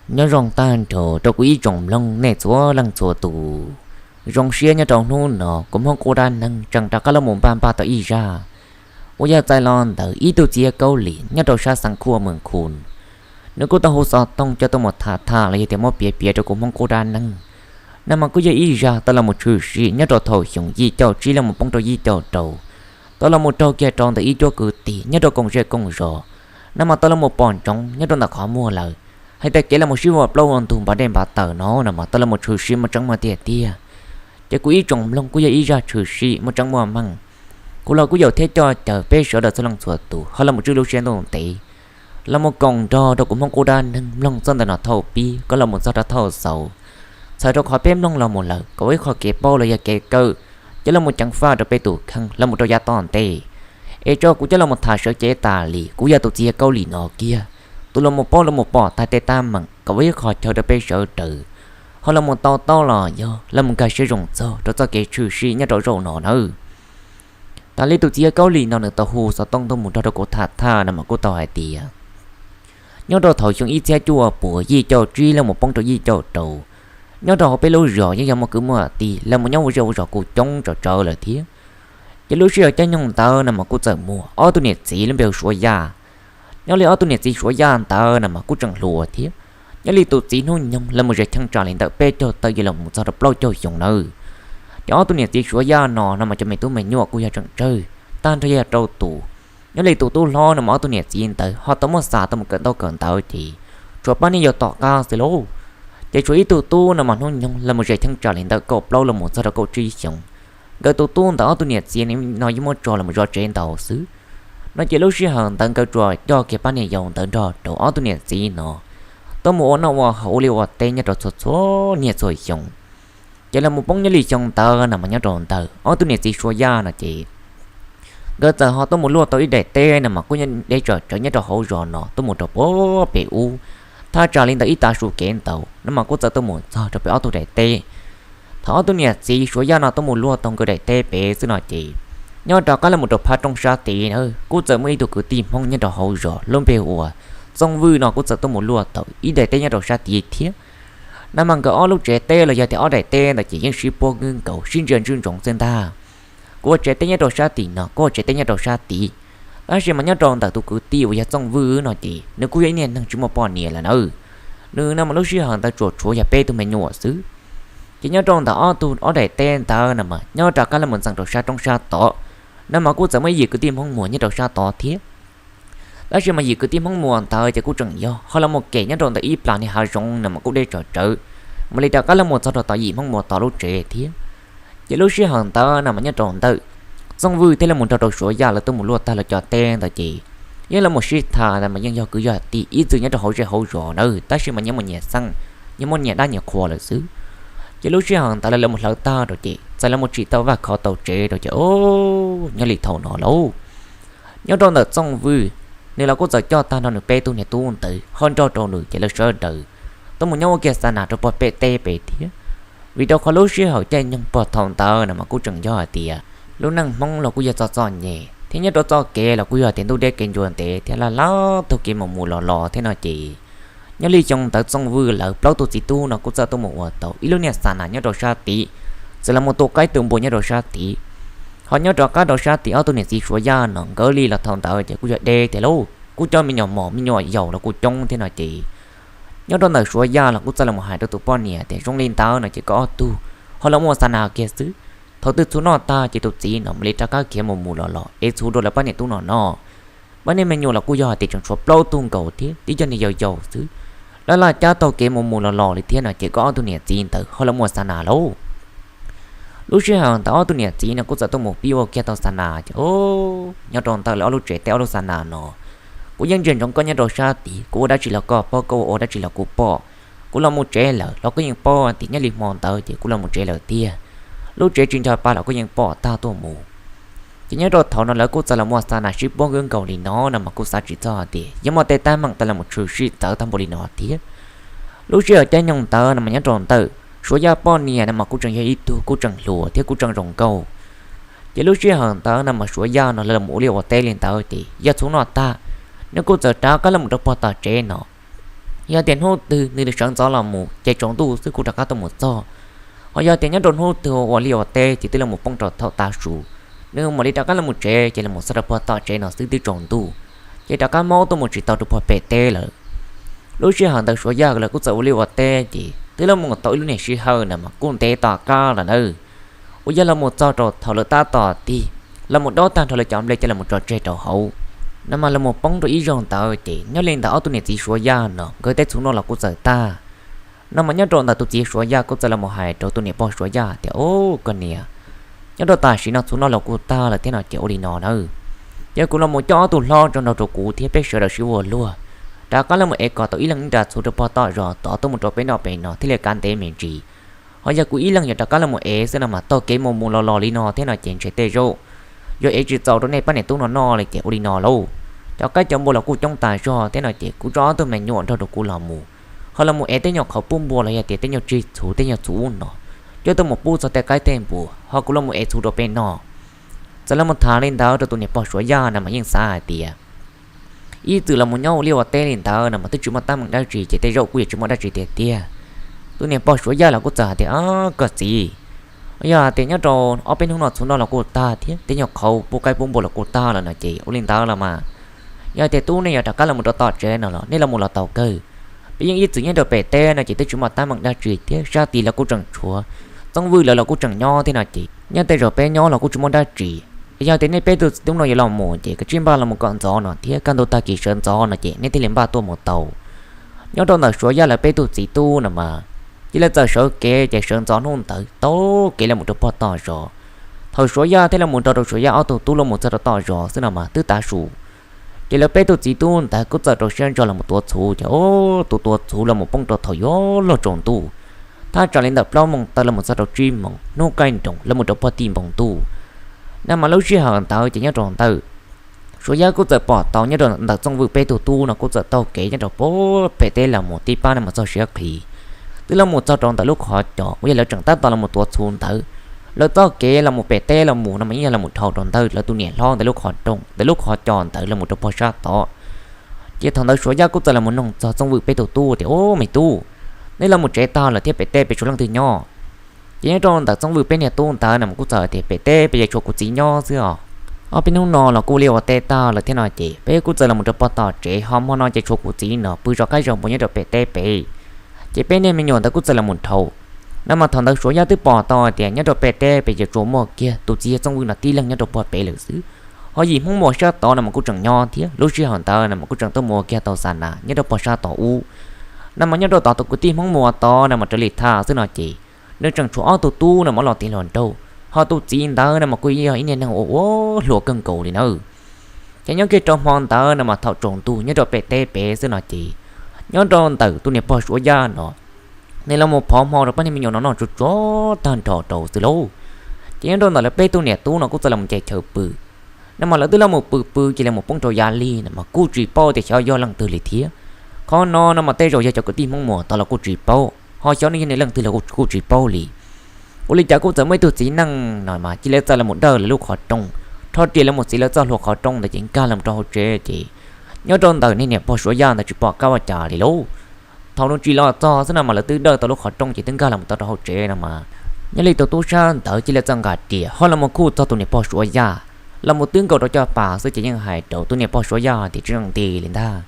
Nyob zoo tag nrho rau kuv ib tsoom mloog nej txhua leej txhua tus. Zoo siab nyob rau hnub no kuv Hmoob Qub Dab Neeg tseem rov qab los mus npaj npaj tau ib zaj uas yog txais los ntawm ib tug txiv yawg Kaub Lim nyob rau sab xeev Khuaj Moos Khu. Nws kuj tau hu xov tooj coj tuaj mus tham tham los yog tias muab piav piav rau kuv Hmoob Qub Dab Neeg. No mas kuj yog ib zaj tau los mus tshwm sim nyob rau thaum xyoo yim caum tsib los mus poob rau yim caum rau, tau los mus raug kiag rau ntawm ib cuab kwv tij nyob rau koom zej koom zos. No mas tau los mus pom ntsoov nyob rau ntawm qhov muag lawm hais tias kev los mus sib ua plaub ua ntug npav dej npav taws no no mas tau los mus tshwm sim muaj tseeb muaj tiag tiag. Ces kuv ib tsoom mloog kuj yog ib zaj tshwm sim muaj tseeb muaj meej. Kuv los kuj yuav thiab coj caw peb sawv daws txhua leej txhua tus ho los mus tswj lub siab ntuj ntev los mus koom nrog rau kuv Hmoob Qub Dab Neeg mloog txoj ntawm no thaum pib kom los mus txog rau thaum xaus. Txhawm rau qhov peb mloog los mus lawm kom ua ib qho kev paub los yog kev kawm, coj los mus ceev faj rau peb tus kheej los mus rau yav tom ntej. Es tso kuv coj los mus tham sawv cev tas li kuv yog tus txiv yawg Kaub Lim no kiag, tus los mus paub los mus pom tag tej teeb meem kom ua ib qho chaw rau peb sawv daws ho los mus to taub los yog los mus nkag siab zoo txog rau txoj kev tshwm sim nyob rau zaum no nawb. Tas li tus txiv yawg Kaub Lim no nws tau hu xov tooj tuaj mus nrog rau kuv tham tham no mas kuj tau hais tias nyob rau thaum xyoo ib txhiab cuaj puas yim caum tsib los mus poob rau yim caum rau, nyob rau hauv peb lub zos yeej yog muaj kwv muaj tij los mus nyob ua zej ua zos kuj coob tsawv tsawv lawm thiab. Ces lub sij hawm caij nyoog ntawd no mas kuj txawm muaj ob tug niam txiv lub npe hu Suav Yaj. Nyob li ob tug niam txiv Suav Yaj ntawd no mas kuj tseem hluas thiab. Nyob li tus txiv hnub nyoog los mus ze cheeb tsam li ntawm peb caug tawm yim los mus txog rau plaub caug xyoo nawb. Ces ob tug niam txiv Suav Yaj no no mas cov me tub me nyuam kuj yog tseem tsawg, tag nrho yog rau tus. Nyob li tus tub hlob no mas ob tug niam txiv ntawd ho tau muab xa tau mus kawm ntaub kawm ntawv ces tshuav pab niam yau tom qab xwb lauj. Ces tshuav ib tug tub no mas hnub nyoog los mus ze cheeb tsam li ntawm kaum plaub los mus txog rau kaum tsib xyoo. Nkawd tus tub ntawd ob tug niam txiv no yeej muab tso los mus zov tsev ntau xwb. No ces lub sij hawm ntawd nkawd tsuas coj kiag pab niam yau ntawd nrog rau ob tug niam txiv no tuaj mus ua noj ua haus ua liaj ua teb nyob rau txhua txhua niaj txhua xyoo. Ces los mus poob nyob li xyoo ntawd no mas nyob rau ntawm ob tug niam txiv Suav Yaj no ces nkawd txawm ho tuaj mus luaj tau ib daim teb no mas kuj nyob deb tsawv tsawv nyob rau hauv zos no tuaj mus rau puag pem ub, thaj tsam li ntawm ib tav su kev ntau no mas kuj txawm tuaj mus txog rau pem ob tug daim teb. Thaum ob tug niam txiv Suav Yaj no tuaj mus luaj tau nkawd daim teb pem xwb no ces nyob rov qab los mus rau phab roob sab tid na kuj txawm muaj ib tug kwv tij Hmoob nyob rau hauv zos lub npe hu ua Txooj Vwj no kuj txawm tuaj mus luaj tau ib daim teb nyob rau sab tid thiab. No mas nkawd ob lub tsev teb los yog tias ob daim teb ntawd ces yeej sib puab nkaus sib ntsia ntswj ntsoov xwb ntag. Kuv ua tsev teb nyob rau sab tim no, koj ua tsev teb nyob rau sab tid. Tab sis mas nyob rau ntawm tus kwv tij uas yog Txooj Vwj no ces nws kuj yog ib niag neeg tsis muaj poj niam lawm nawb. Nws no mas lub sij hawm ntawd tsuas tshuav yog peb tug me nyuam xwb. Ces nyob rau ntawm ob tug ob daim teb ntawd no mas nyob rov qab los mus ntxeev rau sab roob sab tod, no mas kuj txawm muaj ib yim kwv tij Hmoob Muas nyob rau sab tod thiab. Tab sis mas yim kwv tij Hmoob Muas ntawd ces kuj tseem yog ho los mus kem nyob rau ntawm ib plag niag hav zoov no mas kuj deb tsawv tsawv, mam li rov qab los mus txog rau tom yim Hmoob Muas tod lub tsev thiab. Ces lub sij hawm ntawd no mas nyob rau ntawm Txooj Vwj thiab los mus nrog rau Suav Yaj lawv tuaj mus luaj tag lawv cov teb ntawd ces yeej los mus sib tham ntawd mas yeej yog kwv yog tij ib txwm nyob rau hauv zej hauv zos nawb, tab sis mas nyias muaj nyias xeeb, nyias muaj nyias dab nyias qhua lawm xwb. Ces lub sij hawm ntawd lawv los mus hlawv tag rau ces txawm los mus tsim tau vaj khov tau tsev rau ces o, nyob li thaum no lauj, nyob rau ntawm Txooj Vwj, nws los kuj txawm coj tag nrho nws peb tug niag tub ntawd ho nrog rau nws ces lawv sawv daws tuaj mus nyob ua kiag xa nas rau puag pem teb pem thiab. Vim rau qhov lub sij hawm caij nyoog puag thaum ntawd no mas kuj tseem yog hais tias lub neej Hmoob los kuj yog txom txom nyem thiab nyob rau txoj kev los kuj yog tias ntuj deb kev ncua ntev thiab laj laj tug kev mus mus los los thiab no ces nyob li xyoo ntawd Txooj Vwj lawv plaub tug txiv tub no kuj txawm tuaj mus ua tau ib lub niag xa nas nyob rau sab tid, txawm los mus tu qaib tu npua nyob rau sab tid. Ho nyob rov qab rau sab tid ob tug niam txiv Suav Yaj no nkawd li los thaum ntawd ces kuj yog deb tiag lauj, kuj coj me nyuam mos me nyuam yaus los kuj coob thiab no ces nyob rau ntawm Suav Yaj los kuj txawm los mus hais rau tus poj niam tias zoo li ntawd no ces koj ob tug ho los mus ua xa nas kiag xwb. Thaum twg txhuv noj tag ces tus txiv no mam li rov qab khiav mus mus los los es txhuv rau lawv pab niam tub no noj. Pab niag me nyuam los kuj yog hais tias tseem tshuav plaub tug nkaus thiab tib co niag yau yau xwb, laj laj cab taug kev mus mus los los li thiab no ces koj ob tug niam txiv ntawd ho los mus ua xa nas lauj. Lub sij hawm ntawd ob tug niam txiv no kuj txawm tuaj mus pib ua kiag tau xa nas ces nyob rau ntawm lawv ob lub tsev teb ob lub xa nas no kuv yeej ntsia ntsoov koj nyob rau sab tid, kuv ua dab tsi los koj pom, koj ua dab tsi los kuv pom. Kuv los mus tsev lawm los koj yeej pom tias nyob li hmo ntawd ces kuv los mus tsev lawm tiag. Lub tsev tsis nco pa los koj yeej pom tag tuaj mus. Ces nyob rau thaum no lawv kuj txawm los mus xa nas sib puab nkaus li no no mas kuj xav tsis txog tias yuav muaj tej teeb meem tau los mus tshwm sim txawv tag npaum li no thiab. Lub sij hawm caij nyoog ntawd no mas nyob rau ntawm Suav Yaj poj niam no mas kuj tseem yog ib tug kuj tseem hluas thiab kuj tseem zoo nkauj. Ces lub sij hawm ntawd no mas Suav Yaj no lawv los mus ua liaj ua teb li ntawd ces yog txhuv noj tag, nws kuj txawm rov qab los mus rau puag tom tsev no. Yog tias hnub twg nws sawv ntxov los mus ces tsaus ntuj xwb kuj rov qab tuaj mus txog. Ho yog tias nyob rau hnub twg ua liaj ua teb ces twb los mus poob rau thaum tav su, nws mam li rov qab los mus tsev ces los mus txog rau puag tom tsev no xwb twb tsaus ntuj, ces rov qab mob tuaj mus tsis tau rau puag pem teb lawm. Lub sij hawm ntawd Suav Yaj lawv kuj txawm ua liaj ua teb ces twb los mus tau ib lub niag sij hawm na mas kuj ntev tom qab lawm nawb. Uas yog los mus txog rau thaum lawv tab tom tig los mus dob tag nrho lawv cov nplej coj los mus tso tseg rau hauv, no mas los mus poob rau ib zaug ntawd ces nyob li ntawd ob tug niam txiv Suav Yaj no nkawd tej txhuv noj los kuj txawm tag. No mas nyob rau ntawm tus txiv Suav Yaj kuj txawm los mus hais rau tus niam pog Suav Yaj tias, Au koj niam, nyob rau tam sim no txhuv noj los kuj tag lawm thiab no ces ua li no nawb, yog kuv los mus coj ob tug hlob tso nrog rau kuv thiab peb sawv daws sib ua luag rov qab los mus ev kom tau ib leeg ib nra txhuv rau puag tom zos tod tuaj mus rau peb noj pem no thiaj li kav ntev me ntsis. Ho yog kuv ib leeg yuav rov qab los mus ev xwb no mas taug kev mus mus los los li no thiab no ces ntshe tej zaum yuav ev tsis txaus rau nej pab niam tub no noj li ces ua li no lauj. Cov qaib cov npua los kuj coob tas zog thiab no ces kuv tso ob tug me nyuam nrog rau kuv los mus, ho los mus ev tej nyuag qhauv pub npua los yog tias tej nyuag tsig txhuv tej nyuag txhuv ub no coj tuaj mus pub txog tej qaib tej npua ho kuv los mus ev txhuv rau peb noj. Txawm los mus tham li ntawd rau tus niam pog Suav Yaj no mas yeej xav hais tias ib txwm los mus nyob ua liaj ua teb li ntawd no mas twb tsis muaj teeb meem dab tsi ces tej zaum kuj yuav tsis muaj dab tsi tiag tiag. Tus niam pog Suav Yaj los kuj txawm hais tias, Koj txiv, yog hais tias nyob rau ob peb hnub no txhuv noj los kuj tag thiab tej nyuag qhauv pub qaib pub npua los kuj tag lawm no ces ua li ntawd los mas, yog tias tub nej yuav rov qab los mus rau tom tsev no los nej los mus los tau kawg. Peb yeej ib txwm nyob rau pem teb no ces twb tsis muaj teeb meem dab tsi thiab sab tid los kuj tseem tshuav, Txooj Vwj lawv los kuj tseem nyob thiab no ces nyob tej zaum peb nyob los kuj tsis muaj dab tsi. Yog tias nej peb tug txiv tub no yuav los mus ces kav tsij npaj los mus kom ntxov no thiab kaj ntug tag kis sawv ntxov no ces nej thiaj li npaj tuaj mus tau. Nyob rau ntawm Suav Yaj lawv peb tug txiv tub no mas, cia li txawm sawv kev ces sawv ntxov hnub ntawd taug kev los mus rau puag tom zos. Thaum Suav Yaj thiab los mus nrog rau Suav Yaj ob tug tub los mus txog rau tom zos xwb no mas twb tav su. Ces lawv peb tug txiv tub ntawd kuj txawm rau siab ntso los mus tuav txhuv ces tus tuav txhuv los mus poob rau thaum yuav luag tsaus ntuj, thaj tsam li ntawm plaub moos taw los mus txog rau tsib moos hnub qaij nroos los mus rau puag tim npoo ntuj. No mas lub sij hawm ntawd ces nyob rau ntawm Suav Yaj kuj txawm pom tau nyob rau ntawm Txooj Vwj peb tug tub no kuj txawm taug kev nyob rau puag pem teb los mus tib pab no mus txog siav qhi, twb los mus txog rau ntawm lub qhov cos uas yog lawv tseem tab tom los mus tuav txhuv ntawd. Lawv txoj kev los mus pem teb los mus no mas yeej yog los mus dhau rau ntawm lawv tus niam hlob ntawm lub qhov rooj ntawm lub qhov cos ntawd los mus rau puag sab tod. Ces thaum ntawd Suav Yaj kuj txawm los mus noog txog Txooj Vwj peb tug tub tias, Ub me tub, nej los mus tsev tag lawm thiab pem teb pem tshuav leej twg nyob? Ces nyob rau ntawm Txooj Vwj peb niag tub ntawd no mas kuj txawm tias, Pem teb pem yeej tshuav kuv txiv nyob xwb os. Ob peb hnub no los kuj ua liaj ua teb tag lawm thiab no ces peb kuj txawm los mus rau puag tom tsev ho hmo no ces tshuav kuv txiv no pw zov qaib zov npua nyob rau pem teb pem. Ces peb niag me nyuam ntawd kuj txawm los mus dhau. No mas thaum ntawd Suav Yaj twb pom tau tias nyob rau pem teb pem ces tsuas muaj kiag tus txiv yawg Txooj Vwj no tib leeg nyob rau puag pem lawm xwb. Ho yim Hmoob Muas sab tod no mas kuj tseem nyob thiab lub sij hawm ntawd no mas kuj tseem tuaj mus ua kiag tau xa nas nyob rau puag sab tod ub. No mas nyob rau tod tus kwv tij Hmoob Muas tod no mas raws li tham xwb no ces nws tseem tshuav ob tug tub no mas los tiav hluas nraug, ho tus txiv ntawd no mas kuj yog ib niag neeg uas ua hluas kawg nkaus li nawb. Ces nyob kiag rau hmo ntawd no mas thaum tsaus ntuj nyob rau pem teb pem xwb no ces nyob rau ntawm tus niam pog Suav Yaj no, nws los mus phov hmo rau pab niag me nyuam no noj tsuag tsuag tag nrho rau xwb lauj. Ces nyob rau ntawm lawv peb tug niam tub no kuj txawm los mus nce chaw pw. No mas lawv twb los mus pw pw ces los mus poob rau yav lig no mas kuj tsis paub tias xyov yog leej twg li thiab. Qhov no no mas tej zaum yog cov kwv tij Hmoob Muas tod los kuj tsis paub, ho xyov nws yog nws leej twg los kuj tsis paub li. Ua li cas kuj txawm muaj ib tug txiv neej no mas cia li txawm los mus dawj lawv lub qhov rooj, rho riam los mus txiav lawv txoj hlua qhov rooj ntawd ces nkag los rau hauv tsev ces nyob rau ntawm niag niam pog Suav Yaj ntawd tsis pom qab ua cas li lauj. Thaum nws tsis los txog xwb no mas lawv twb dawj tau lub qhov rooj ces twb nkag los tau rau hauv tsev no mas nyob li tus tub sab ntawd cia li txawm nqa riam ho los mus khuj txog tus niam pog Suav Yaj, los mus twb nkaus rau caj pas xwb ces yeej hais rau tus niam pog Suav Yaj tias, Tsis tseem nti li ntag,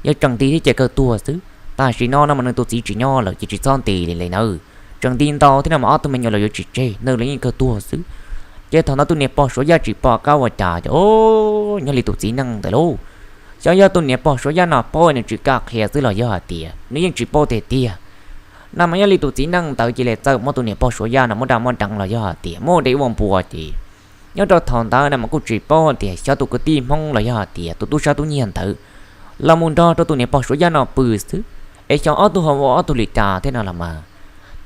yog tseem nti thiab ces kawg tuag xwb. Tam sim no no mas nws tus txiv tsis nyob lawm ces tsis txhob nti li li nawb. Tseem nti ntau thiab no mas ob tug me nyuam los yuav tsis tseg, nws los yeej kawg tuag xwb. Ces thaum ntawd tus niam pog Suav Yaj tsis pom qab ua cas ces, o, nyob li tus txiv neej ntawd lauj, xyov yog tus niam pog Suav Yaj no paub nws tsis kam qhia xwb los yog hais tias nws yeej tsis paub tiag tiag. No mas nyob li tus txiv neej ntawd cia li txawm muab tus niam pog Suav Yaj no muab daj muab deev los yog hais tias muab de ua npua ces nyob rau thaum ntawd no mas kuj tsis paub tias xyov tus kwv tij Hmoob los yog hais tias tus tub sab tub nyiag ntawd los mus nrog rau tus niam pog Suav Yaj no pw xwb, es xyov ob tug ho ua ob tug li cas thiab no los mas.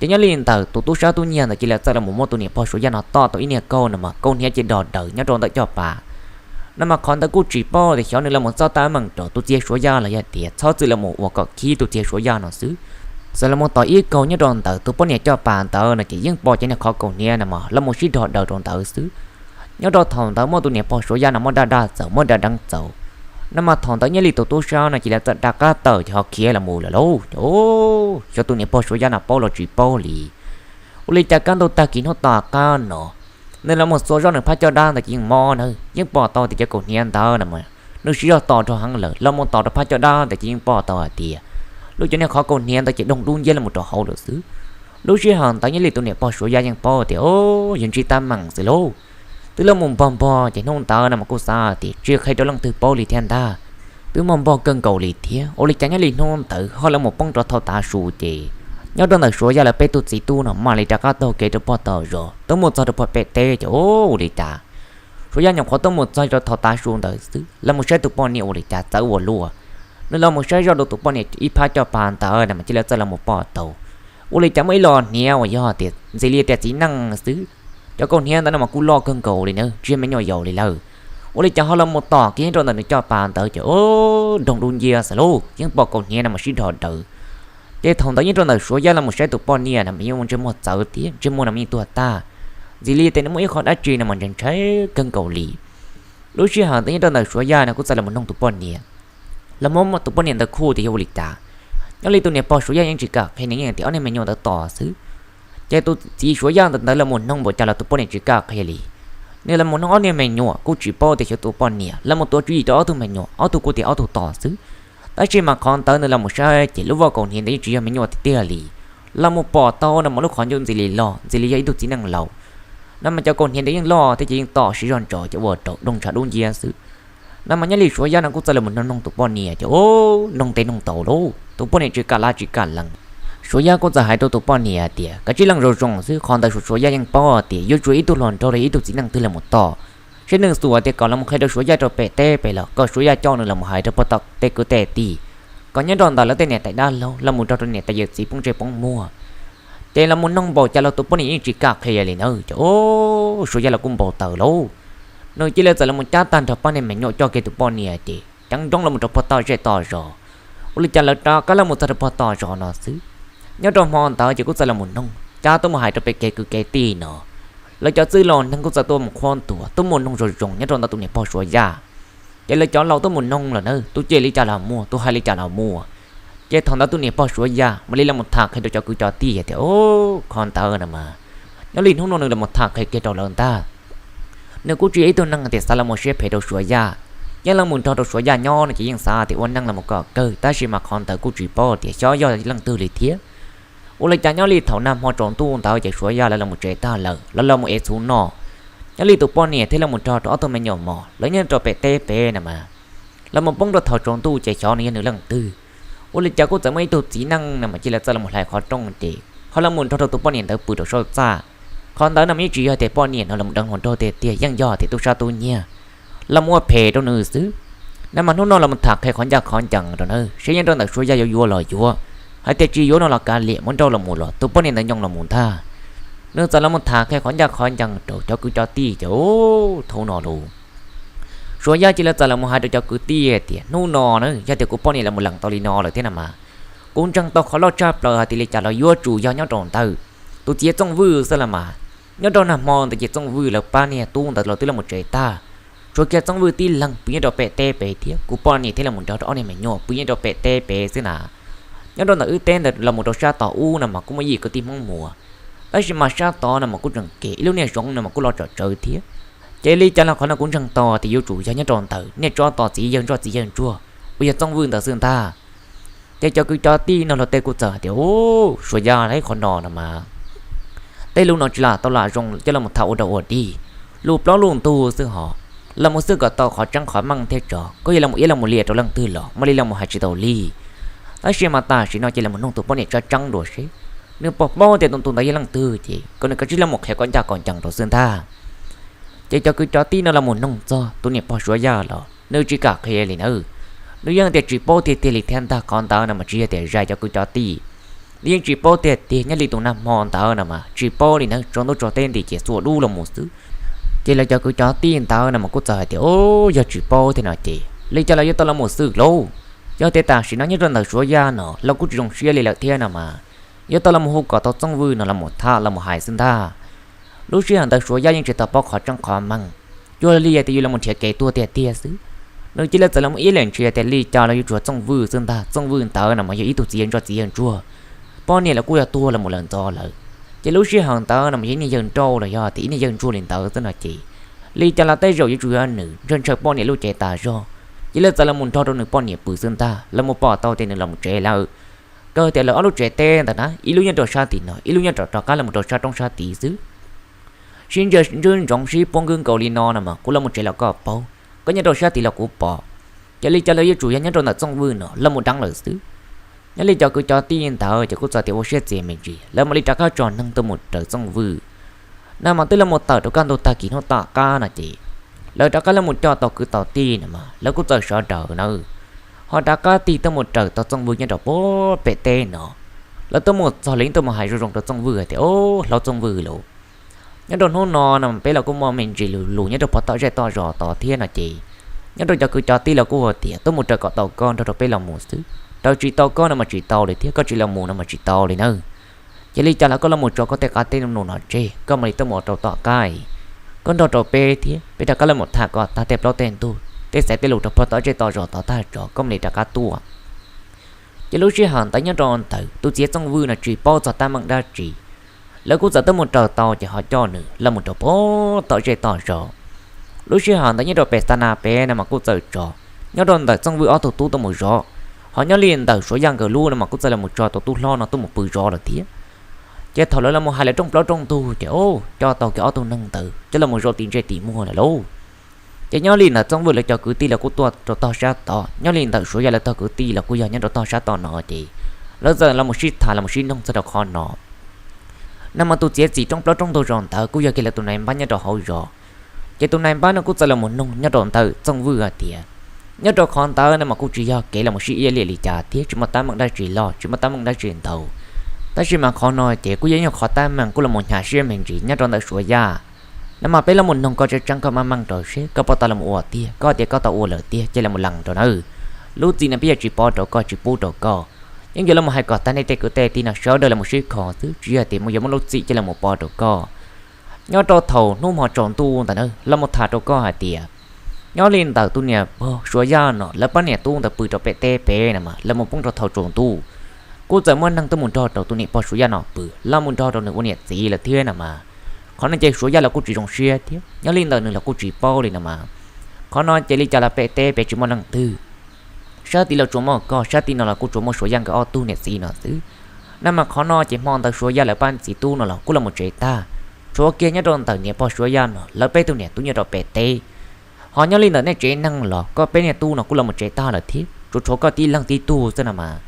Ces nyob li ntawm tus tub sab tub nyiag ntawd cia li txawm los mus muab tus niam pog Suav Yaj no tom tau ib niag kauj no mas kauj hniav ces dog daws nyob rau ntawm caj pas. No mas qhov ntawd kuj tsis paub tias xyov nws los mus txob teeb meem rau tus txiv Suav Yaj los yog tias txhob txwm los mus ua kom khib tus txiv Suav Yaj no xwb. Txawm los mus tom ib kauj nyob rau ntawm tus poj niam caj pas ntawd no ces yeej pom cov niag qhov kauj hniav no mas los mus sib dog daws rau ntawd xwb. Nyob rau thaum ntawd muab tus niam pog Suav Yaj no muab daj daj txaus muab daj deev txaus. No mas thaum ntawd Nyiaj Lis tus tub sab no cia li txawm rov qab tawm ces ho khiav los mus lawm lauj. Xyov tus niam pog Suav Yaj no paub los tsis paub li. Ua li cas kaj ntug tag kis hnub tom qab no, nws los mus txua zoj nws phab caj dab ntawd ces yeej mob na, yeej pom tau tias cov kaus hniav ntawd no mas nws siv zog tos rau heev lawm, los mus tos rau phab caj dab ntawd ces yeej pom tau hais tias lub cov niag qhov kaus hniav ntawd ces doog dub nciab los mus rau hauv lawm xwb. Lub sij hawm ntawd Nyiaj Lis tus niam pog Suav Yaj yeej paub tias, o, yog ntsib teeb meem xwb lauj. Twb los mus npog npog ces hnub ntawd no mas kuj xav tias tsis qhia rau leej twg paub li thiab ntag. Twb muaj npog kawg nkaus li thiab, ua li cas nyob li hnub ntawd ho los mus poob rau thaum tav su ces nyob rau ntawm Suav Yaj lawv peb tug txiv tub no mam li rov qab taug kev rau puag tom zos tuaj mus txog rau puag pem teb ces, o, ua li cas Suav Yaj nyuam qhuav tuaj mus txog rau thaum tav su ntawd xwb, los mus saib tus poj niam ua li cas txawv ua luaj. Nws los mus saib zoj rau tus poj niam ib phab caj pas ntawd no mas cia li txawm los mus pom tau, ua li cas muaj ib los hniav uas yog tias ntxim li tias txiv neej xwb. Cov kaus hniav ntawd no mas kuj loj kawg nkaus li na, tsis yog me nyuam yaus li lawm. Ua li cas ho los mus tom kiag nyob rau ntawm nws caj pas ntawd ces, o, doog dub nciab xwb lauj, yeej pom kaus hniav no mas sib dhos daws. Ces thaum ntawd nyob rau ntawm Suav Yaj los mus saib tus poj niam no mas yeej ua ntsej muag txawv thiab ntsej muag no mas yeej tuag tag, ntxim li tias nws muaj ib qho dab tsi no mas ntshai ntshai kawg nkaus li. Lub sij hawm ntawd nyob rau ntawm Suav Yaj no kuj txawm los mus noog tus poj niam, los muab tus poj niam ntawd kuj tias yog ua li cas. Nyob li tus niam pog Suav Yaj yeej tsis kam qhia, nws yeej tias ob niag me nyuam ntawd tos xwb. Ces tus txiv Suav Yaj ntawd ntawd los mus noog npaum cas los tus poj niam tsis kam qhia li. Nws los mus noog ob niag me nyuam kuj tsis paub tias xyov tus poj niam los mus tuav tswv yim rau ob tug me nyuam, ob tug kuj tias ob tug tos xwb. Tab sis mas qhov ntawd nws los mus saib ces lub vaj kaus hniav ntawd yeej tsis yog me nyuam tiag tiag li. Los mus pom tau no mas lub qhov ncauj ntxim li loj, ntxim li yog ib tug txiv neej laus. No mas cov kaus hniav ntawd yeej loj thiab ces yeej tom siv zog ntsos ces ua rau doog ntshav dub nciab xwb. No mas nyob li Suav Yaj no kuj txawm los mus noog noog tus poj niam ces, o, noog tes noog taw lauj, tus poj niam tsis kam lav tsis kam lees. Suav Yaj kuj txawm hais rau tus poj niam tias kav tsij lees zoo zoo xwb, qhov ntawd Suav Yaj yeej paub tias yuav tsum ib tug hluas nraug los ib tug txiv neej twg los mus tom, seb nws xuas tias kom los mus qhia rau Suav Yaj rau pem teb pem los kom Suav Yaj coj nws los mus hais rau puag tom tej kwv tej tij, kom nyob rau ntawm lawv tej niam tais dab laug los mus nrog rau niam tais yawm txiv poob ntsej poob muag. Ces los mus noog npaum cas los tus poj niam yeej tsis kam qhia li na. Ces, o, Suav Yaj los kuj npau taws lauj. Nws cia li txawm los mus cab tag nrho pab niag me nyuam coj kiag tus poj niam ces ceev nrooj los mus rau puag tom zej tom zos. Ua li cas lawv rov qab los mus txog rau puag tom zos no xwb, nyob rau hmo ntawd ces kuj txawm los mus noog cab tuaj mus hais rau pem kev kwv kev tij no. Lawv cov txwj laus neeg kuj txawm tuaj mus qhuab ntuas tuaj mus noog zoo zoo nyob rau ntawm tus niam pog Suav Yaj. Ces lawv cov laus tuaj mus noog lawm na, tus cem li cas los muaj, tus hais li cas los muaj. Ces thaum ntawd tus niam pog Suav Yaj mam li los mus tham qhia rau cov kwv cov tij tias, o, qhov ntawd no mas nyob li hnub no nws los mus tham qhia kiag rau lawv ntag. Nws kuj tsis yog ib tug neeg tias xav los mus siab phem rau Suav Yaj. Yeej los mus nrog rau Suav Yaj nyob no ces yeej xav tias ua neej los mus kom kawg, tab sis mas qhov ntawd kuj tsis paub tias xyov yog leej twg li thiab. Ua li cas nyob li thaum nag hmo tsaus ntuj ntawd ces Suav Yaj lawv los mus tsev tag lawm, lawv los mus ev txhuv noj. Nyob li tus poj niam thiab los mus nrog rau ob tug me nyuam mos lawv nyob rau pem teb pem no mas, los mus poob rau thaum tsaus ntuj ces xyov nws yog nws leej twg. Ua li cas kuj txawm muaj ib tug txiv neej no mas cia li txawm los mus hlais qhov rooj ces ho los mus nrog rau tus poj niam ntawd pw rau saum txaj. Qhov ntawd no mas yeej tsis yog tias poj niam no los mus deev hluas nraug tiag tiag, yeej yog tias tub sab tub nyiag los mus ua phem rau nws xwb. No mas hnub no los mus tham qhia qhov ncaj qhov ncees rau na, seb nyob rau ntawm Suav Yaj yuav yuav los yuav, hais tias tsis yuav no los kav liam muab nrauj los mus los tus poj niam ntawd nyoo los mus ntag. Nws txawm los mus tham qhia qhov ncaj qhov ncees rau cov kwv cov tij ces, u, thaum no los Suav Yaj cia li txawm los mus hais rau cov kwv tij tias hnub no na yog tias kuv poj niam los mus lees tau li no lawm thiab no mas, kuv ntseeg tau qhov loj tshaj plaws hais tias li cas los yuav tsum yog nyob rau ntawm tus txiv Txooj Vwj xwb los mas. Nyob rau nag hmo ntawd ces Txooj Vwj lawv pab niag tub ntawd los twb los mus tsev tag, tshuav kiag Txooj Vwj tib leeg pw nyob rau pem teb pem thiab kuv poj niam thiab los mus nrog rau ob niag me nyuam pw nyob rau pem teb pem xwb na. Nyob rau ntawm wb teb ntawd los mus rau sab tod ub no mas kuj muaj yim kwv tij Hmoob Muas, tab sis mas sab tod no mas kuj tseem kev ib lub niag zoov no mas kuj los tsawm tsawv thiab. Ces li cas los qhov no kuv ntseeg tau tias yuav tsum yog nyob rau ntawm niag tsob tod txiv yawg ntsuag txiv yawg ntsuag uas yog Txooj Vwj ntawd xwb ntag. Ces cov kwv cov tij no luag tej kuj txawm hais tias, u, Suav Yaj, qhov no no mas tej lus no tsis lam tau lam zoo coj los tham ua dog ua dig, lus plaub lus ntug xwb hos, los mus xwb kom tau qhov tseeb qhov meej thiab tso koj yuav los mus iab los mus liam rau leej twg los mam li los mus hais tsis tau li. Tab sis mas tam sim no ces los mus noog tus poj niam tseeb tseeb dua seb nws puas paub tias tus ntawd yog leej twg ces kom nws kav tsij los mus qhia kom ncaj kom ncees rau xwb ntag. Ces cov kwv cov tij no los mus noog txog tus niam pog Suav Yaj los nws tsis kam qhia li na. Nws yeej tias tsis paub tiag tiag li thiab ntag, qhov ntawd no mas tsis yog tias zais cov kwv cov tij, nws yeej tsis paub tiag tiag. Nyob li tus nag hmo ntawd no mas tsis paub li na, tsaus ntuj tsaus teb nti ces xuas dub los mus xwb. Ces lawv cov kwv cov tij ntawd no mas kuj txawm hais tias, u, yog tsis paub thiab no ces li cas los yuav tau los mus xwb lauj. Yog tias tam sim no nyob rau ntawm Suav Yaj no los kuj tsis zoo siab li lawm thiab no mas, yuav tau los mus hu kom tau Txooj Vwj no los mus tham los mus hais xwb ntag. Lub sij hawm ntawd Suav Yaj yeej tsis tau paub qhov tseeb qhov meej, cuag li tias yuav los mus nrhiav kev tuag tiag tiag xwb. Nws cia li txawm los mus ib leeg ntsia tias li cas los yuav tsum yog Txooj Vwj xwb ntag. Txooj Vwj ntawd no mas yog ib tug txiv yawg ntsoj txiv yawg ntsuag, poj niam los kuj yog tuag los mus lawm ntxov lawm. Ces lub sij hawm ntawd no mas yog ib niag yawg nrauj los yog tias ib niag yawg ntsuag li ntawd xwb no ces li cas los tej zaum yuav tsum yog nws ntshaw ntshaw poj niam lub cev tas zog. Cia li txawm los mus nrog rau nws poj niam pw xwb ntag, los mus pom tau tias nws los mus tsev lawm. Kawg tias lawv ob lub tsev teb ntawd na, ib lub nyob rau sab tim no, ib lub nyob rov rov qab los mus rau sab roob sab tid xwb. Sib ntsia ntswb ntsoov sib puag nkwj nkaus li no no mas kuv los mus tsev los koj paub, koj nyob rau sab tid los kuv pom. Ces li cas los yuav tsum yog nyob rau ntawm Txooj Vwj no los mus deev lawm xwb. Nyob li cov kwv cov tij ntawd ces kuj txawm tias ua siab txias me ntsis, lawv mam li rov qab tso neeg tuaj mus raws Txooj Vwj. Na mas twb los mus tawm rau kaj ntug tag kis hnub tom qab no ces lawv rov qab los mus coj tau kwv tau tij no mas lawv kuj txawm sawv daws nawb, ho rov qab tig tuaj mus raws tau Txooj Vwj nyob rau puag pem teb no. Lawv tuaj mus txog lawv yeej tuaj mus hais zoo zoo rau Txooj Vwj hais tias, Au, hlob Txooj Vwj lauj, nyob rau hnub no no peb los kuj muaj me ntsis lus lus nyob rau puag tom zej tom zos tod thiab no ces nyob rau cov kwv cov tij los kuj hais tias tuaj mus raws kom tau koj nrog rau peb los mus xwb, raws tsis tau koj no mas tsis tau li thiab, koj tsis los mus no mas tsis tau li nawb. Ces li cas los koj los mus tso koj tej qab tej num no tseg, koj mam li tuaj mus rau tom qab, koj nrog rau peb thiab peb rov qab los mus tham kom tag tej plaub tej ntug, tej xaiv tej lus rau puag tom zej tom zos tod tag tso koj mam li rov qab tuaj. Ces lub sij hawm ntawd nyob rau ntawm tus txiv Txooj Vwj no tsis paub txog teeb meem dab tsi, lawv kuj txawm tuaj mus raws tau ces ho coj nws los mus rau puag tom zej tom zos. Lub sij hawm ntawd nyob rau pem xa na pem no mas kuj txawm tso nyob rau ntawm Txooj Vwj ob tug tub tuaj mus zov, ho nyob li ntawm Suav Yaj nkawd lub no mas kuj txawm los mus tso tus tub hlob no tuaj mus pw zov lawm thiab. Ces thaum lawv los mus hais lawv rooj plaub rooj ntug ces, au, coj tau kiag ob tug neeg ntawd coj los mus zov tim ntsej tim muag lawm lauj. Ces nyob li ntawm Txooj Vwj lawv cov kwv tij los kuj tuaj rau tog sab tod, nyob li ntawm Suav Yaj lawv tog kwv tij los kuj yog nyob rau tog sab tod no ces lawv txawm los mus sib tham los mus sib noog txog rau qhov no. No mas tus txiav txim rooj plaub rooj ntug zos ntawd kuj yog kiag lawv tus nais npab nyob rau hauv zos. Ces tus nais npab no kuj txawm los mus noog nyob rau ntawm Txooj Vwj hais tias, nyob rau qhov ntawd no mas kuj tsis yog kev los mus sib iab liam li cas thiab tsis muaj teeb meem dab tsi loj tsis muaj teeb meem dab tsi ntau. Tab sis mas qhov no ces kuj yog ib qhov teeb meem kuj los mus hnyav siab me ntsis nyob rau ntawm Suav Yaj. No mas peb los mus noog koj tseeb tseeb koj meej meej rau seb koj puas tau los mus ua tiag, koj tias koj tau ua lawm tiag ces los mus lees rau nawb. Lub txim no peb yuav tsis pov rau koj tsis pub rau koj, yeej yuav los mus hais kom tag nej tej kwv tej tij no sawv daws los mus sib kho xwb, tsis yog tias mus yuav muaj lub txim cia los mus pov rau koj. Nyob rau thaum hnub hmo tsaus ntuj ntawd na los mus tham rau koj hais tias, nyob li ntawm tus niam pog Suav Yaj no lawv pab niam tub ntawd pw rau pem teb pem no mas los mus poob rau thaum tsaus ntuj, kuj txawm muaj neeg tuaj mus nrog rau tus niam pog Suav Yaj no pw los mus nrog rau nws ua niam txiv lawm thiab no mas. Qhov no ces Suav Yaj los kuj tsis zoo siab thiab nyob li ntawm nws los kuj tsis paub li no mas. Qhov no ces li cas los pem teb pem tsis muaj leej twg, sab tid los tsuas muaj koj, sab tid no los kuj tsuas muaj Suav Yaj nkawd ob tug niam txiv no xwb. No mas qhov no ces hmo ntawd Suav Yaj lawv pab txiv tub no los kuj los mus tsev tag, tshuav kiag nyob rau ntawm niam pog Suav Yaj no lawv peb tug niam tub nyob rau pem teb. Ho nyob li ntawm nej tsev neeg los koj peb niam tub no kuj los mus tsev tag lawm thiab, tsuas tshuav koj tib leeg tib tug xwb no mas.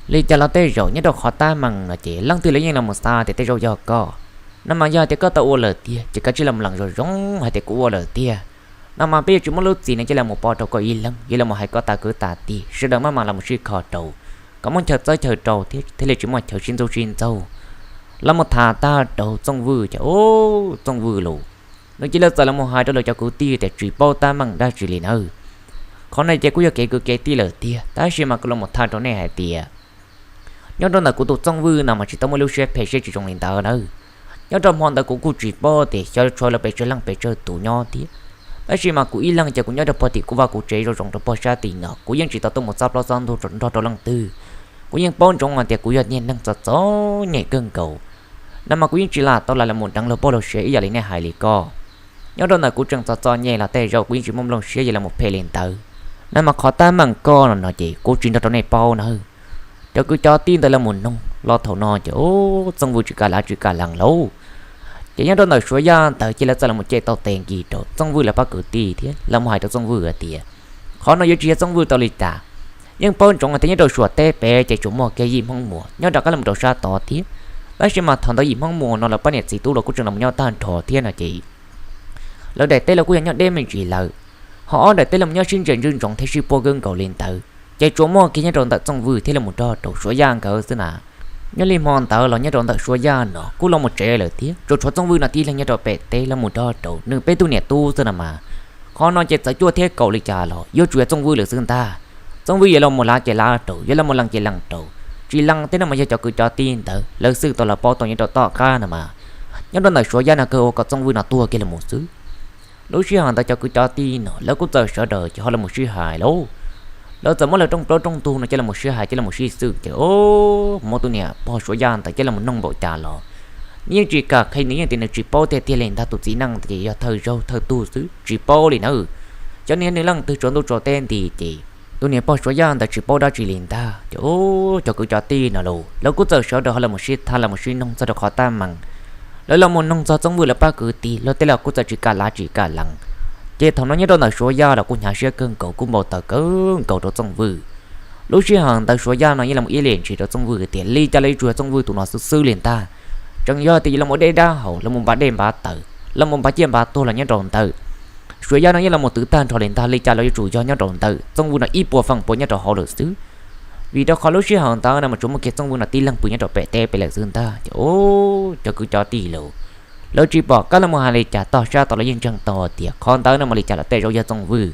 Li cas los tej zaum nyob rau qhov teeb meem no ces leej twg los yeej los mus xav tias tej zaum yog koj. No mas yog tias koj tau ua lawm tiag ces kav tsij los mus lees zoo zoo hais tias kuv ua lawm tiag. No mas peb yuav tsis muab lub txim no cia li mus pov rau koj ib leeg, yuav los mus hais koj tas kwv tas tij sawv daws maj mam los mus sib kho rau, kom muaj chaw txawb chaw rau thiab thiaj li tsis muaj chaw sib ntxub sib ntxaug. Los mus tham tag rau Txooj Vwj ces, u, Txooj Vwj los, nws cia li txawm los mus hais rau lawv cov kwv tij tias tsis paub teeb meem dab tsi li nawb. Qhov no ces kuj yog kev kwv kev tij lawm tiag, tab sis mas kuv los mus tham rau nej hais tias, nyob rau ntawm kuv tus Txooj Vwj no mas tsis tau muaj lub siab phem siab tsis zoo li ntawd nawb. Nyob rau hmo ntawd kuv kuj tsis paub tias xyov tshuav lawv pes tsawg leej pes tsawg tus nyob thiab, tab sis mas kuv ib leeg ces kuv nyob rau puag tim kuv vaj kuv tsev zoo zoo rau puag sab tim no, kuv yeej tsis tau tuaj mus txob plaub txob ntug nrog rau leej twg. Kuv yeej paub ntsoov hais tias kuv yog niag neeg txom txom nyem kawg nkaus, no mas kuv yeej tsis lam tau lam los mus deev luag poj luag sev ib yam li nej hais li ko. Nyob rau ntawm kuv tseem txom txom nyem los tej zaum kuv yeej tsis muaj nplooj siab yuav los mus phem li ntawd. No mas qhov teeb meem koj no no ces kuv tsis nrog rau nej paub nawb. Cov kwv cov tij ntawd los mus noog los thaum no ces, u, Txooj Vwj tsis kam lav tsis kam lees lauj. Ces nyob rau ntawm Suav Yaj ntawd ces lawv txawm los mus cem tau tes nkis rau Txooj Vwj lawv pab kwv tij thiab lawv mus hais rau Txooj Vwj hais tias, qhov no yuav tsis yog Txooj Vwj tau li cas. Yeej paub ntsoov hais tias nyob rau Suav teb pem ces tsuas muaj kiag yim Hmoob Muas nyob rov qab los rau sab tod thiab, tab sis mas thaum ntawd yim Hmoob Muas no lawv pab niam txiv tub los kuj tseem los nyob tag nrho thiab no ces lawv daim teb los kuj yog nyob deb me ntsis lawm, ho ob daim teb los nyob sib ntsia ntswb ntsoov thiab sib puag kawg nkaus li ntawd, ces tsuas muaj kiag nyob rau ntawm Txooj Vwj thiab los mus nrog rau Suav Yaj nkawd xwb na. Nyob li hmo ntawd los nyob rau ntawm Suav Yaj no kuj los mus tsev lawm thiab, tsuas tshuav Txooj Vwj no tib leeg nyob rau pem teb los mus nrog rau nws peb tug niam tub xwb no mas. Qhov no ces txawm cuaj thiab kaum li cas los yuav tsum yog Txooj Vwj lawm xwb ntag. Txooj Vwj yuav los mus lav ces lav rau, yuav los mus lees ces lees rau, tsis lees thiab no mas yog cov kwv cov tij ntawd lawv xwb tau los paub tau nyob rau tom qab no mas. Nyob rau ntawm Suav Yaj no kawg ua kom Txooj Vwj no tuag kiag los mus xwb. Lub sij hawm ntawd cov kwv cov tij no lawv kuj txawm sawv daws ces ho los mus sib hais lauj. Lawv txawm muab lawv rooj plaub rooj ntug no coj los mus sib hais coj los mus sib xwm ces o, muab tus niam pog Suav Yaj ntawd coj los mus noog npaum cas los nws yeej tsis kam qhia, nws yeej tias nws tsis paub tiag tiag li ntag, tus txiv neej ntawd ces yog thawj zaug thawj tug xwb tsis paub li na. Cov niag nws leej twg tsaus ntuj tsaus teb nti ces tus niam pog Suav Yaj ntawd tsis paub dab tsi li ntag ces o, cov kwv cov tij no los lawv kuj txawm sawv daws ho los mus sib tham los mus sib noog txog rau qhov tab meeg. Lawv los mus noog txog Txooj Vwj lawv pab kwv tij, luag tej los kuj txawm tsis kam lav tsis kam lees. Ces thaum no nyob rau ntawm Suav Yaj los kuj hnyav siab kawg nkaus, kuj npau taws kawg nkaus rau Txooj Vwj. Lub sij hawm ntawd Suav Yaj no yeej los mus ib leeg ntshis rau Txooj Vwj tias li cas los yuav tsum yog Txooj Vwj tus no xwb xwb li ntag. Tseem yog tias yuav los mus dej dab haus, los mus npav dej npav taws, los mus npav ciaj npav tuag los nyob rau ntawd, Suav Yaj no yeej los mus twv tag nrho li ntag, li cas los yuav tsum yog nyob rau ntawd, Txooj Vwj no ib puas feem puas nyob rau hauv lawm xwb. Vim rau qhov lub sij hawm ntawd no mas tsuas muaj kiag Txooj Vwj no tib leeg pw nyob rau pem teb pem lawm xwb ntag ces o, cov kwv cov tij los lawv tsis pom qab los mus hais li cas, tog sab tod los yeej ntseeg tau tias qhov ntawd no mas li cas los tej zaum yog Txooj Vwj.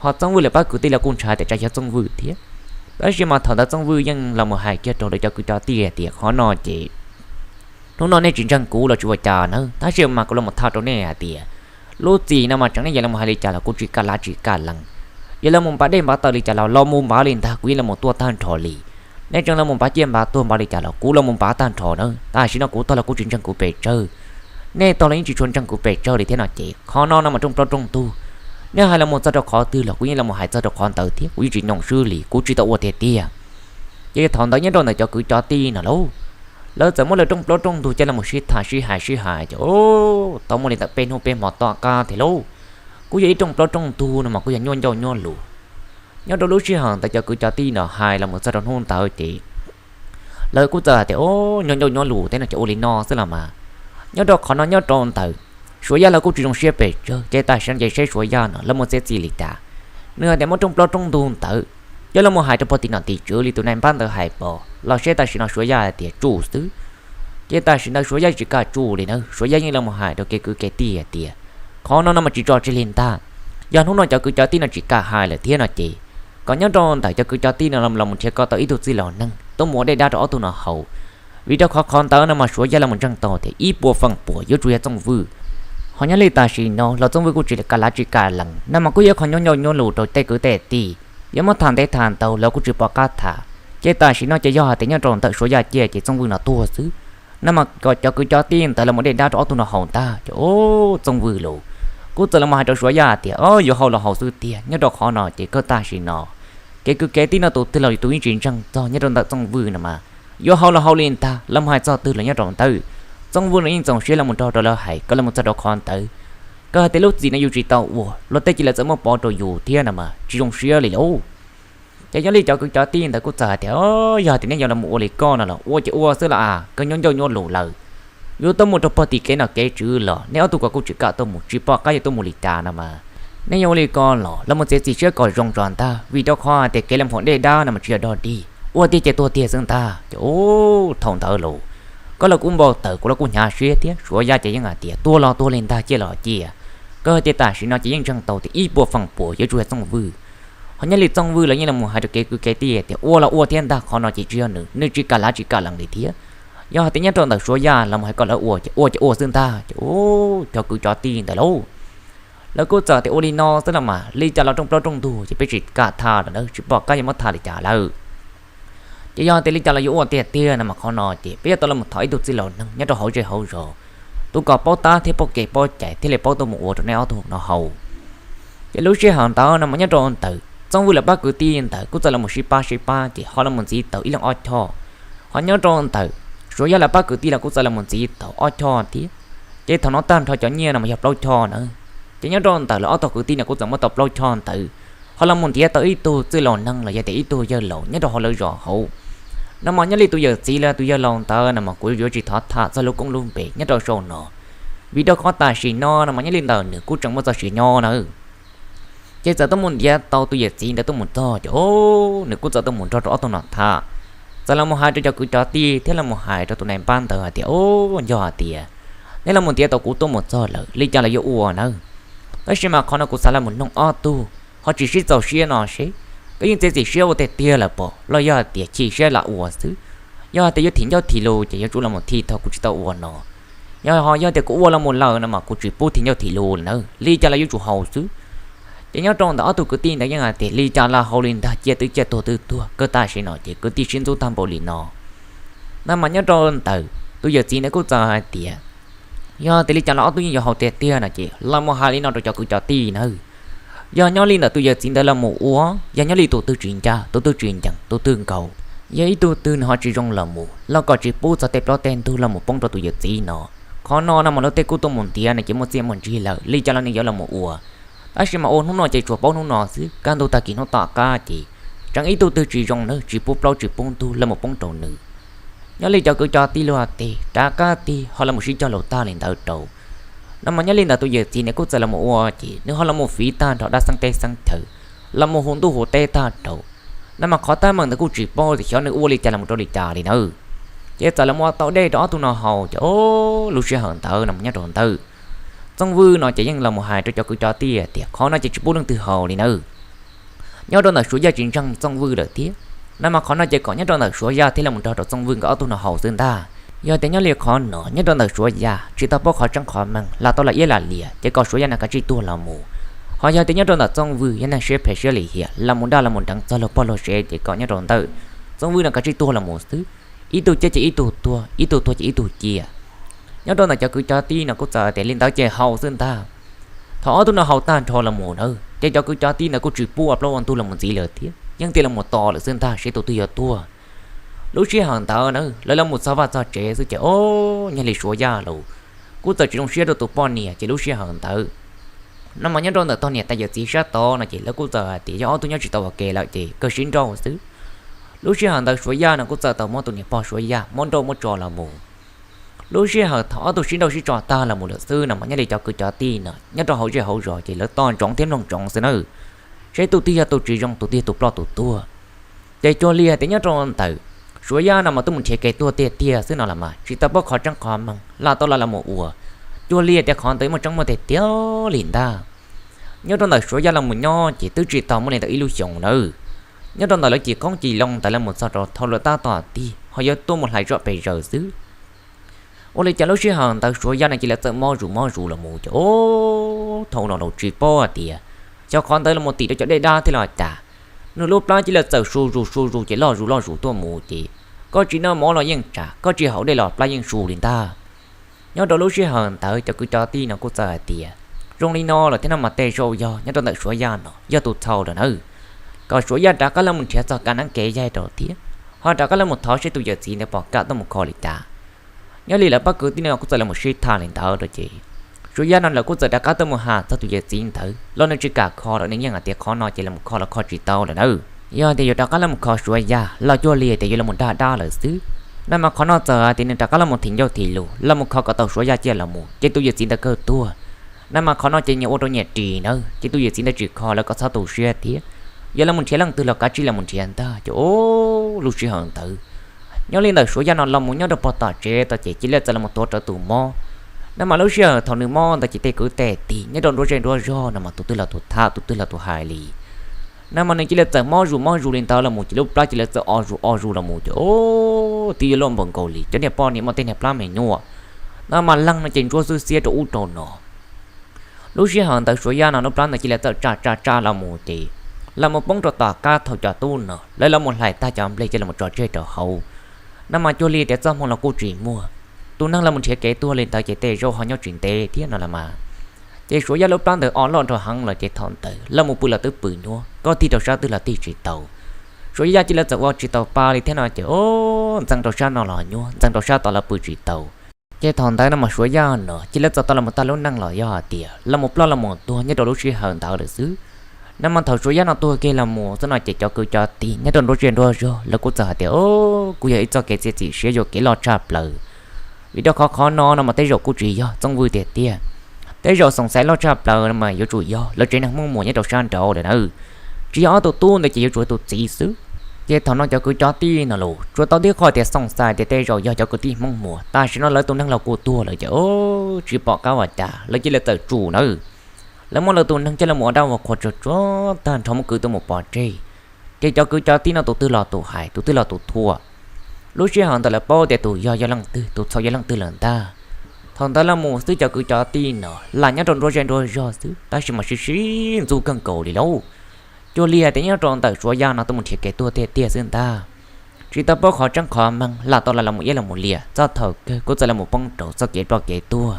Ho Txooj Vwj lawv pab kwv tij los kuj ntshai tias tsam yog Txooj Vwj thiab. Tab sis mas thaum ntawd Txooj Vwj yeej los mus hais kiag rau lawv cov kwv cov tij tias qhov no ces hnub no nej tsis ntseeg kuv los tsis ua cas na, tab sis mas kuv los mus tham rau nej hais tias lub txim no mas tseem nej yuav los mus hais li cas los kuv tsis kam lav tsis kam lees. Yuav los mus npav dej npav taws li cas los los mus npav li ntag, kuv yeej los mus tuaj tag nrho li. Nej tseem los mus npav ciaj npav tuag npav li cas los kuv los mus npav tag nrho na, tam sim no kuv tog los kuv tsis ntseeg kuv pes tsawg. Nej tog los yeej tsis tshua ntseeg kuv pes tsawg li thiab no ces qhov no no mas rooj plaub rooj ntug, nej hais los mus txog rau qhov twg los kuv yeej los mus hais txog rau qhov ntawd thiab, kuv yeej tsis nyoos swb li, kuv tsis tau ua tiag tiag. Ces thaum ntawd nyob rau ntawm cov kwv cov tij no lauj, lawv txawm muab lawv rooj plaub rooj ntug coj los mus sib tham sib hais sib hais ces o, tau muaj li ntawm peb hnub peb hmo tom qab thiab lauj. Kuj yog ib rooj plaub rooj ntug no mas kuj yog nyuaj ncauj nyuaj lus. Nyob rau lub sij hawm ntawd cov kwv cov tij no hais los mus txog rau hnub ntawd ces lawv kuj txawm hais tias o, nyuaj ncauj nyuaj lus thiab no ces ua li no xwb los mas. Nyob rau qhov no nyob rau ntawm Suav Yaj lawv kuj tsis zoo siab pes tsawg ces tam sim no ces seb Suav Yaj no lawv mus txiav txim li cas. Nws hais tias muab rooj plaub rooj ntug ntawd coj los mus hais rau pog tim nom tim tswv li tus nai npab ntawd hais pom los seb tam sim no Suav Yaj hais tias tsum xwb. Ces tam sim ntawd Suav Yaj tsis kam tsum li na, Suav Yaj yeej los mus hais rau kev kwv kev tij hais tias qhov no no mas tsis tso tseg li ntag. Yog hnub no cov kwv cov tij no tsis kam hais lawm thiab no ces kom nyob rau ntawm cov kwv cov tij no los mus nrhiav kom tau ib tug txwj laus neeg tuaj mus ua dej dab rau ob tug no haus. Vim rau qhov qhov ntawd no mas Suav Yaj los mus ntseeg tau tias ib puas feem puas yuav tsum yog Txooj Vwj. Ho nyob li tam sim no los Txooj Vwj kuj tsis kam lav tsis kam lees no mas kuj yog qhov nyuaj ncauj nyuaj lus rau tej kwv tej tij. Yuav muab tham ntev tham ntau lawv kuj tsis pom qab tham. Ces tam sim no ces yog hais tias nyob rau ntawm Suav Yaj ciaj ces Txooj Vwj no tuag xwb no mas kom cov kwv cov tij ntawd los mus dej dab rau ob tug no haus ntag ces o, Txooj Vwj los kuj txawm los mus hais rau Suav Yaj tias o, yuav haus los haus xwb tiag, nyob rau qhov no ces kawg tam sim no kev kwv kev tij no tus twg los tus yeej tsis ntseeg txog nyob rau ntawm Txooj Vwj no mas yuav haus los haus li ntag, los mus hais txog twg los nyob rau ntawd. Txooj Vwj no yeej txaus siab los mus nrog rau lawv hais, kawg los mus txog rau qhov ntawd. Kawg hais tias lub txim no yus tsis tau ua, luag tej cia li txawm muab pov rau yus thiab no mas tsis zoo siab li lauj. Ces nyob li cov kwv cov tij ntawd kuj txawm hais tias o, yog tias nej yuav los mus ua li koj no los ua ces ua xwb los as, kawg nyuaj ncauj nyuaj lus lawm. Yuav tuaj mus rau pog tim kev nom kev tswv los nej ob tug kuj tsis kam tuaj mus, tsis pom qab yuav tuaj mus li cas no mas. Nej yuav ua li ko los los mus txiav txim siab kom zoo tso ntag, vim rau qhov hais tias kev los mus dej dab no mas tsis yog dog dig, ua tiag ces tuag tiag xwb ntag ces o, thaum ntawd los koj los kuj npau taws, kuv los kuj hnyav siab thiab, Suav Yaj ces yeej hais tias tuag los tuag li ntag, ciaj los ciaj. Kawg hais tias tam sim no ces yeej ntseeg tau tias ib puas feem puas yuav tsum yog Txooj Vwj. Ho nyob li Txooj Vwj los yeej los mus hais rau kev kwv kev tij tias ua los ua thiab ntag, qhov no ces tsis yog nws, nws tsis kam lav tsis kam lees li thiab. Yog hais tias nyob rau ntawm Suav Yaj los mus hais kom lawv ua ces ua ces ua xwb ntag ces o, cov kwv cov tij ntawd lauj, lawv kuj txawm tias ua li no xwb los mas, li cas los rooj plaub rooj ntug ces peb tsis kam tham lawm na, tsis pom qab yuav muab tham li cas lawm. Ces yog tias li cas los yuav ua tiag tiag no mas qhov no ces peb yuav tau los mus thov ib tug txwj laus neeg nyob rau hauv zej hauv zos, tus kom paub tab thiab paub kev paub cai thiaj li paub tuaj mus ua rau nej ob tug no haus. Ces lub sij hawm ntawd no mas nyob rau ntawm Txooj Vwj lawv pab kwv tij ntawd kuj txawm los mus sib pab sib pab ces ho los mus ntxiv tau ib leeg ob choj. Ho nyob rau ntawm Suav Yaj lawv pab kwv tij los kuj txawm los mus ntxiv tau ob choj thiab. Ces thaum no tag nrho cov nyiaj no mas yog plaub choj na. Ces nyob rau ntawm lawv ob tog kwv tij no kuj txawm muab tau plaub choj ntawd, ho los mus ntiav tau ib tug txwj laus neeg los yog tias ib tug yawg laus nyob rau hauv lawv zos hauv. No mas nyob li tus yawm txiv los tus yawg laus ntawd no mas kuv yuav tsis thov tham txog lub koob lub npe nyob rau saum no, vim rau qhov tam sim no no mas nyob li ntawm nws kuj tseem muaj txoj sia nyob na. Ces txawm tuaj mus ntiav tau tus yawm txiv ntawd tuaj mus txog ces o, nws kuj txawm tuaj mus nrog rau ob tug no tham. Txawm los mus hais rau cov kwv cov tij thiab los mus hais rau tus nais npab ntawd hais tias o, yog hais tias nej los mus ntiav tau kuv tuaj mus txog lawm li cas los yuav ua nawb. Tab sis mas qhov no kuv xav los mus noog ob tug ho tsis sib txaus siab no seb koj yeej txiav txim siab ua tiag tiag lawm pom los yog hais tias chim siab lam ua xwb. Yog hais tias yuav thim ncauj thim lus ces yuav tsum los mus thim thaum kuv tsis tau ua no. Yog ho yog tias kuv ua los mus lawm no mas kuv tsis pub thim ncauj thim lus lawm na, li cas los yuav tsum haus xwb. Ces nyob rau ntawm ob tug kwv tij ntawd yeej hais tias li cas los haus li ntag, ciaj twb ciaj tuag twb tuag, kawg tam sim no ces kwv tij sib ntxub tag npaum li no. No mas nyob rau ntawm tus yawm txiv ntawd kuj txawm hais tias yog tias li cas los ob tug yeej yuav haus tiag tiag no ces los mus hais li no rau cov kwv cov tij nawb. Yog nyob li ntawm tus yawm txiv ntawd los mus ua, yog nyob li tus twg tsis ncaj, tus twg tsis ncees, tus twg nkaus, yog ib tug twg nws ho tsis zoo los mus los kom tsis pub txog tej plaub tej ntug los mus poob rau tus yawm txiv no. Qhov no no mas luag tej kuj tuaj mus ntiav no ces muaj txiaj muaj ntsig lawm, li cas los nws yuav los mus ua. Tab sis mas ua hnub no ces tsuas paub hnub no xwb, kaj ntug tag kis hnub tom qab ces tseem ib tug twg tsis zoo nawb, tsis pub plaub tsis pub ntug los mus poob rau nws. Nyob li cov kwv cov tij luag tej rov qab tig ho los mus sib cog lus tag li ntawd rau. No mas nyob li ntawd tus yawm txiv nws kuj txawm los mus ua ces nws ho los mus fiv tag nrho dab xeeb teb xeeb chaw, los mus hu ntuj hu teb tag rau. No mas qhov teeb meem ntawd kuj tsis paub tias xyov nws ua li cas los mus rau li cas li nawb. Ces txawm los mus ua tau dej rau ob tug no haus ces lub sij hawm ntawd no mas nyob rau ntawm Txooj Vwj no ces yeej los mus hais rau cov kwv cov tij tias qhov no ces tsis pub leej twg haus li nawb. Nyob rau ntawm Suav Yaj tsis ntseeg Txooj Vwj lawm thiab. No mas qhov no ces kom nyob rau ntawm Suav Yaj thiaj los mus nrog rau Txooj Vwj nkawd ob tug no haus xwb ntag. Yog tias nyob li qhov no nyob rau ntawm Suav Yaj tsis tau paub qhov tseeb qhov meej los tau lam iab lam liam ces kom Suav Yaj nws kav tsij tuag los mus. Ho yog tias nyob rau ntawm Txooj Vwj yog neeg siab phem siab lim hiam los mus dag los mus deev txog luag pog luag sev ces kom nyob rau ntawm Txooj Vwj nws kav tsij tuag los mus xwb. Ib tug ciaj ces ib tug tuag, ib tug tuag ces ib tug ciaj. Nyob rau ntawm cov kwv cov tij no kuj txawm tias li ntawd ces haus xwb ntag. Thaum ob tug no haus tag nrho los mus na ces cov kwv cov tij ntawd kuj tsis pub ua plaub ua ntug los mus ntxiv lawm thiab, yeej tias los mus tos lawm xwb ntag seb tus twg yuav tuag. Lub sij hawm ntawd na lawv los mus txog vaj txog tsev xwb ces o, nyob li Suav Yaj los kuj txawm tsis zoo siab rau tus poj niam ces lub sij hawm ntawd no mas nyob rau ntawm tog niam tais yawm txiv sab tod no ces lawv kuj txawm hais tias yog ob tug nyob tsis tau ua ke lawm ces kawg sib nrauj xwb. Lub sij hawm ntawd Suav Yaj no kuj txawm tau muab tus niam pog Suav Yaj muab nrauj muab tso los mus. Lub sij hawm thaum ob tug sib nrauj sib tso tag los mus lawm xwb no mas nyob li cov kwv cov tij no nyob rau hauv zej hauv zos ces lawv tos ntsoov thiab mloog ntsoov xwb na, seb tus twg yog tus tsis zoo, tus twg yog tus ploj tus tuag. Ces cuag li hais tias nyob rau ntawm Suav Yaj no mas twb mus nrhiav kev tuag tiag tiag xwb no los mas tsis tau paub qhov tseeb qhov meej los tau los los mus ua. Cuag li hais tias qhov ntawd muaj tseeb muaj tiag tiag li ntag. Nyob rau ntawm Suav Yaj los mus nyob ces twb tsis tau muaj li ntawm ib lub xyoos nawb. Nyob rau ntawm lawv cim qoob cim loo ntawd los mus txog rau thaum lawv tab tom tig ho yuav tuaj mus hlais zoj pes zaws xwb. Ua li cas lub sij hawm ntawd Suav Yaj no cia li txawm mob zus mob zus los mus ces o, thaum no los tsis paub hais tias xyov qhov ntawd los mus tim rau cov dej dab thiab los cas, nws lub plab cia li txawm su zus su zus ces loj zus loj zus tuaj mus ces koj tsis noj mov los yeej tsam, koj tsis haus dej los plab yeej su li ntag. Nyob rau lub sij hawm ntawd cov kwv cov tij no kuj txawm hais tias zoo li no lawm thiab no mas tej zaum yog nyob rau ntawm Suav Yaj no yog tus txhaum lawm nawb, kom Suav Yaj rov qab los mus nrhiav txog ka neeb kev yaig rau thiab ho rov qab los mus thov seb tus yawm txiv ntawd pom kam tuaj mus kho li cas. Nyob li lawv pab kwv tij no kuj txawm los mus sib tham li ntawd rau ces Suav Yaj no lawv kuj txawm rov qab tuaj mus hais txog tus yawm txiv ntawd los nws tsis kam kho lawm, nws yeej hais tias qhov no ces los mus kho los kho tsis tau lawm nawb. Yog tias yuav rov qab los mus kho Suav Yaj los cuag li tias yuav los mus dag dab lawm xwb. No mas qhov no txawm hais tias nws rov qab los mus thim ncauj thim lus los mus kho kom tau Suav Yaj ciaj los mus ces tus yawm txiv ntawd kawg tuag. No mas qhov no ces nyias ua rau nyias ris nawb, ces tus yawm txiv ntawd tsis kho lawv kom txhob tu siab thiab, yog los mus nrhiav leej twg los kav tsij los mus nrhiav ntag ces o, lub sij hawm ntawd nyob li ntawm Suav Yaj no los mus nyob rau pog tom tsev tod ces cia li txawm los mus tuav rawv tus mob. No mas lub sij hawm thaum nws mob ntawd ces tej kwv tej tij nyob rau nruab zej nruab zog no mas tus twg los tus tham, tus twg los tus hais li. No mas nws cia li txawm mob zus mob zus li ntawd los mus ces lub plab cia li txawm o zus o zus los mus ces o, twb yuav luaj npaum nkaus li cov niag poj niam muaj tej niag plab me nyuam. No mas leeg no ces ntsuab xwb xiab rau ub rau no. Lub sij hawm ntawd Suav Yaj no lub plab ntawd cia li txawm tsa tsa tsa los mus ces los mus poob rau tom qab thaum cov tub no lawv los mus hlais tag cov nplej cia li mus tso tseg rau hauv. No mas cuag li tias txoj hmoo los kuj tsis muaj, tus neeg los mus nrhiav kev tuag li ntawd ces tej zaum ho nyob tsis ntev thiab no los mas. Ces Suav Yaj lub plab ntawd o loj nrho heev los ces thaum ntawd los mus pw los twb pw nyuaj, koj tig rau sab twg los tig tsis tau. Suav Yaj cia li txawm ua tsis tau pa li thiab no ces o, ntxeev rau sab no los nyuaj, ntxeev rau sab tod los pw tsis tau. Ces thaum ntawd no mas Suav Yaj no cia li txawm tau los mus tag lub neej los yog hais tias los mus ploj los mus tuag nyob rau lub sij hawm ntawd lawm xwb. No mas thaum Suav Yaj no tuag kiag los mus xwb no ces cov kwv cov tij nyob rau nruab zej nruab zog lawv kuj txawm hais tias o, kuj yog ib txoj kev txiav txim siab yuam kev loj tshaj plaws. Vim rau qhov qhov no no mas tej zaum kuj tsis yog Txooj Vwj tiag tiag. Tej zaum xoom xaiv loj tshaj plaws no mas yuav tsum yog lawv tsev neeg Hmoob Muas nyob rau sab nraud lawm na. Tsis yog ob tug tub ntawd ces yuav tsum yog tus txiv xwb. Ces thaum no cov kwv cov tij no los tsuas tau tib qho tias xoom xaiv tias tej zaum yog cov kwv tij Hmoob Muas, tam sim no lawv tus neeg los kuj tuag lawm ces o, tsis pom qab ua cas lawv cia li txawm tsum nawb. Lawv muab lawv tus neeg coj los ua dab ua qhua tsuag tsuag tag nrho muab kwv tuaj mus pov tseg. Ces cov kwv cov tij no tus twg los tus hais, tus twg los tus thuam. Lub sij hawm ntawd lawv paub tias tus yog yog leej twg, tus txhaum yog leej twg lawm ntag. Thaum ntawd los mus xwb cov kwv cov tij no lam nyob rau nruab zej nruab zog xwb tab sis mas sib sib ntxub kawg nkaus li lauj. Cuag li hais tias nyob rau ntawm Suav Yaj no tuaj mus nrhiav kev tuag tiag tiag xwb ntag. Tsis tau paub qhov tseeb qhov meej lam tau los mus iab los mus liam txog thaum kawg kuj txawm los mus poob rau txoj kev ploj kev tuag.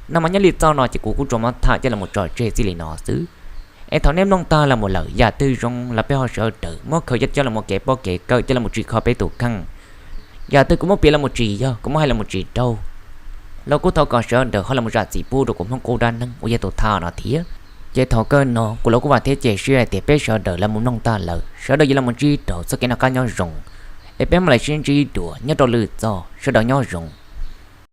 No mas nyob li txoj no ces kuv kuj tsuas muab tham coj los tso tseg txij li no xwb. Es thaum nej mloog tag los mus lawm yam twg zoo los peb ho sawv daws muab khaws coj los mus kev paub kev kawm coj los tsim kho peb tus kheej. Yam twg kuv muab piav los mus tsis yog, kuv muab hais los mus tsis raug, los kuj thov kom sawv daws ho los zam txim pub rau kuv Hmoob qub dab neeg uas yog tus tham no thiab. Ces thaum kawg no kuv los kuj vam thiab cia siab hais tias peb sawv daws los mus mloog tag lawm sawv daws yuav los mus ntsib rau txoj kev noj qab nyob zoo, es peb mam li sib ntsib dua nyob rau lwm txoj, sawv daws nyob zoo.